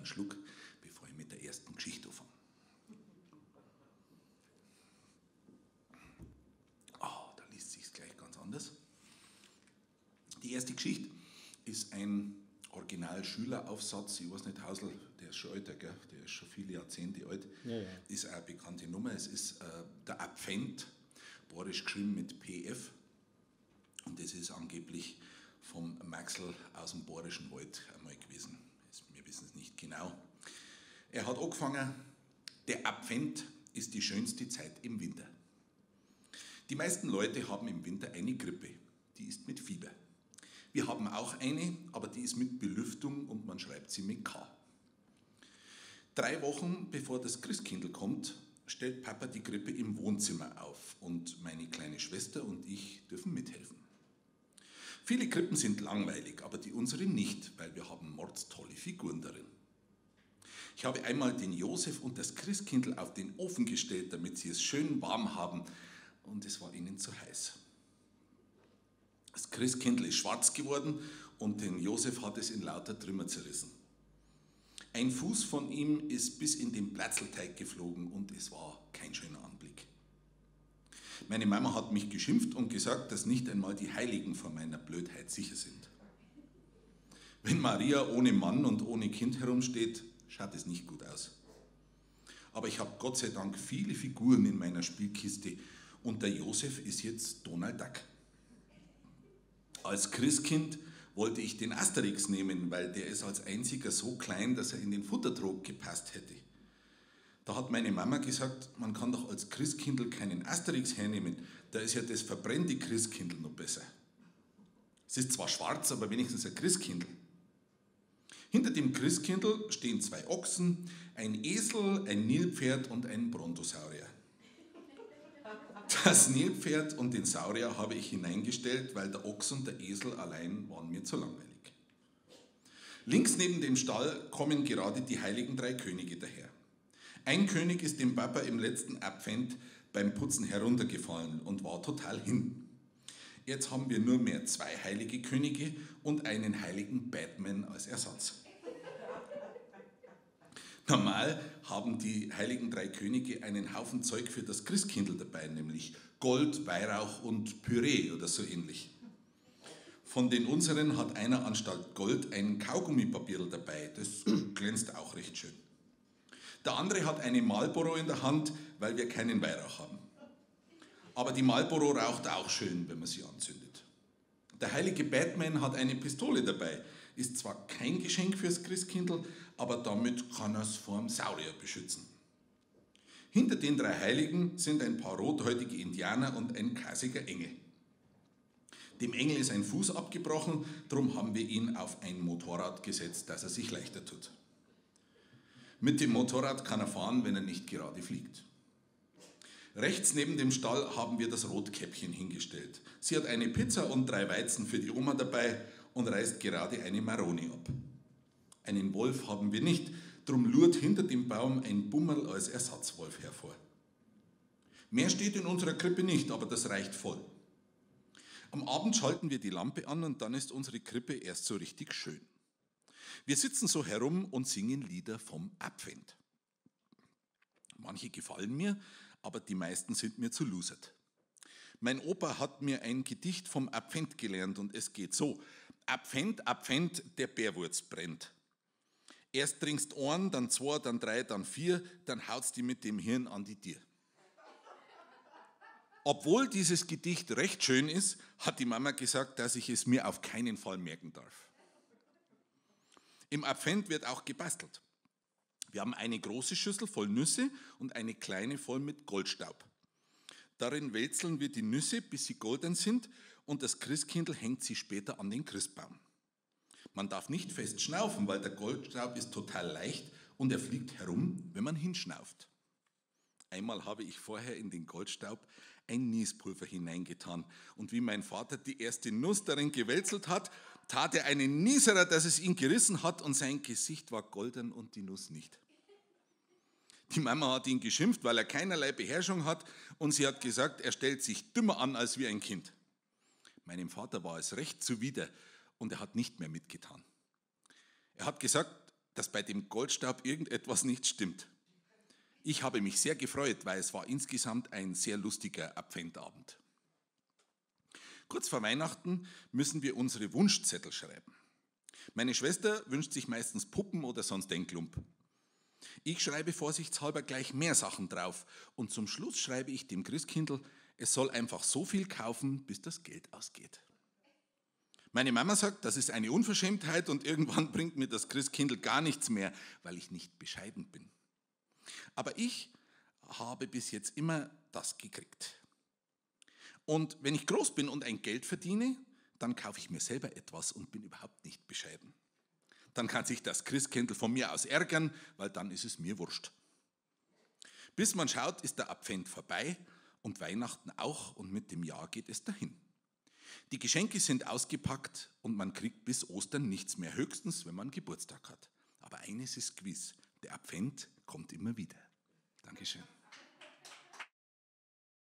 Schluck, bevor ich mit der ersten Geschichte anfange. Oh, da liest sich's gleich ganz anders. Die erste Geschichte ist ein Original-Schüleraufsatz, ich weiß nicht, Hausl, der ist schon älter, gell? Der ist schon viele Jahrzehnte alt, Ja, ja. Ist auch eine bekannte Nummer. Es ist der Advent, bayerisch geschrieben mit PF, und das ist angeblich vom Maxl aus dem Bayerischen Wald einmal gewesen. Wir wissen es nicht genau. Er hat angefangen, der Advent ist die schönste Zeit im Winter. Die meisten Leute haben im Winter eine Grippe, die ist mit Fieber. Wir haben auch eine, aber die ist mit Belüftung und man schreibt sie mit K. 3 Wochen bevor das Christkindl kommt, stellt Papa die Krippe im Wohnzimmer auf und meine kleine Schwester und ich dürfen mithelfen. Viele Krippen sind langweilig, aber die unsere nicht, weil wir haben mordstolle Figuren darin. Ich habe einmal den Josef und das Christkindl auf den Ofen gestellt, damit sie es schön warm haben, und es war ihnen zu heiß. Das Christkindl ist schwarz geworden und den Josef hat es in lauter Trümmer zerrissen. Ein Fuß von ihm ist bis in den Plätzelteig geflogen und es war kein schöner Anblick. Meine Mama hat mich geschimpft und gesagt, dass nicht einmal die Heiligen vor meiner Blödheit sicher sind. Wenn Maria ohne Mann und ohne Kind herumsteht, schaut es nicht gut aus. Aber ich habe Gott sei Dank viele Figuren in meiner Spielkiste und der Josef ist jetzt Donald Duck. Als Christkind wollte ich den Asterix nehmen, weil der ist als einziger so klein, dass er in den Futtertrog gepasst hätte. Da hat meine Mama gesagt, man kann doch als Christkindl keinen Asterix hernehmen, da ist ja das verbrennte Christkindl noch besser. Es ist zwar schwarz, aber wenigstens ein Christkindl. Hinter dem Christkindl stehen 2 Ochsen, ein Esel, ein Nilpferd und ein Brontosaurier. Das Nilpferd und den Saurier habe ich hineingestellt, weil der Ochs und der Esel allein waren mir zu langweilig. Links neben dem Stall kommen gerade die heiligen 3 Könige daher. Ein König ist dem Papa im letzten Advent beim Putzen heruntergefallen und war total hin. Jetzt haben wir nur mehr 2 heilige Könige und einen heiligen Batman als Ersatz. Normal haben die heiligen 3 Könige einen Haufen Zeug für das Christkindl dabei, nämlich Gold, Weihrauch und Püree oder so ähnlich. Von den unseren hat einer anstatt Gold ein Kaugummipapierl dabei, das glänzt auch recht schön. Der andere hat eine Marlboro in der Hand, weil wir keinen Weihrauch haben. Aber die Marlboro raucht auch schön, wenn man sie anzündet. Der heilige Batman hat eine Pistole dabei. Ist zwar kein Geschenk fürs Christkindl, aber damit kann er's vor dem Saurier beschützen. Hinter den 3 Heiligen sind ein paar rothäutige Indianer und ein kasiger Engel. Dem Engel ist ein Fuß abgebrochen, drum haben wir ihn auf ein Motorrad gesetzt, dass er sich leichter tut. Mit dem Motorrad kann er fahren, wenn er nicht gerade fliegt. Rechts neben dem Stall haben wir das Rotkäppchen hingestellt. Sie hat eine Pizza und 3 Weizen für die Oma dabei und reißt gerade eine Maroni ab. Einen Wolf haben wir nicht, drum lurt hinter dem Baum ein Bummerl als Ersatzwolf hervor. Mehr steht in unserer Krippe nicht, aber das reicht voll. Am Abend schalten wir die Lampe an und dann ist unsere Krippe erst so richtig schön. Wir sitzen so herum und singen Lieder vom Advent. Manche gefallen mir, aber die meisten sind mir zu lusert. Mein Opa hat mir ein Gedicht vom Advent gelernt und es geht so: Advent, Advent, der Bärwurz brennt. Erst trinkst 1, dann 2, dann 3, dann 4, dann haut's die mit dem Hirn an die Tür. Obwohl dieses Gedicht recht schön ist, hat die Mama gesagt, dass ich es mir auf keinen Fall merken darf. Im Advent wird auch gebastelt. Wir haben eine große Schüssel voll Nüsse und eine kleine voll mit Goldstaub. Darin wälzeln wir die Nüsse, bis sie golden sind, und das Christkindl hängt sie später an den Christbaum. Man darf nicht fest schnaufen, weil der Goldstaub ist total leicht und er fliegt herum, wenn man hinschnauft. Einmal habe ich vorher in den Goldstaub ein Niespulver hineingetan und wie mein Vater die erste Nuss darin gewälzelt hat, tat er einen Nieserer, dass es ihn gerissen hat und sein Gesicht war golden und die Nuss nicht. Die Mama hat ihn geschimpft, weil er keinerlei Beherrschung hat und sie hat gesagt, er stellt sich dümmer an als wie ein Kind. Meinem Vater war es recht zuwider und er hat nicht mehr mitgetan. Er hat gesagt, dass bei dem Goldstaub irgendetwas nicht stimmt. Ich habe mich sehr gefreut, weil es war insgesamt ein sehr lustiger Adventabend. Kurz vor Weihnachten müssen wir unsere Wunschzettel schreiben. Meine Schwester wünscht sich meistens Puppen oder sonst den Klump. Ich schreibe vorsichtshalber gleich mehr Sachen drauf und zum Schluss schreibe ich dem Christkindl, es soll einfach so viel kaufen, bis das Geld ausgeht. Meine Mama sagt, das ist eine Unverschämtheit und irgendwann bringt mir das Christkindl gar nichts mehr, weil ich nicht bescheiden bin. Aber ich habe bis jetzt immer das gekriegt. Und wenn ich groß bin und ein Geld verdiene, dann kaufe ich mir selber etwas und bin überhaupt nicht bescheiden. Dann kann sich das Christkindl von mir aus ärgern, weil dann ist es mir wurscht. Bis man schaut, ist der Advent vorbei und Weihnachten auch und mit dem Jahr geht es dahin. Die Geschenke sind ausgepackt und man kriegt bis Ostern nichts mehr, höchstens, wenn man Geburtstag hat. Aber eines ist gewiss, der Advent kommt immer wieder. Dankeschön.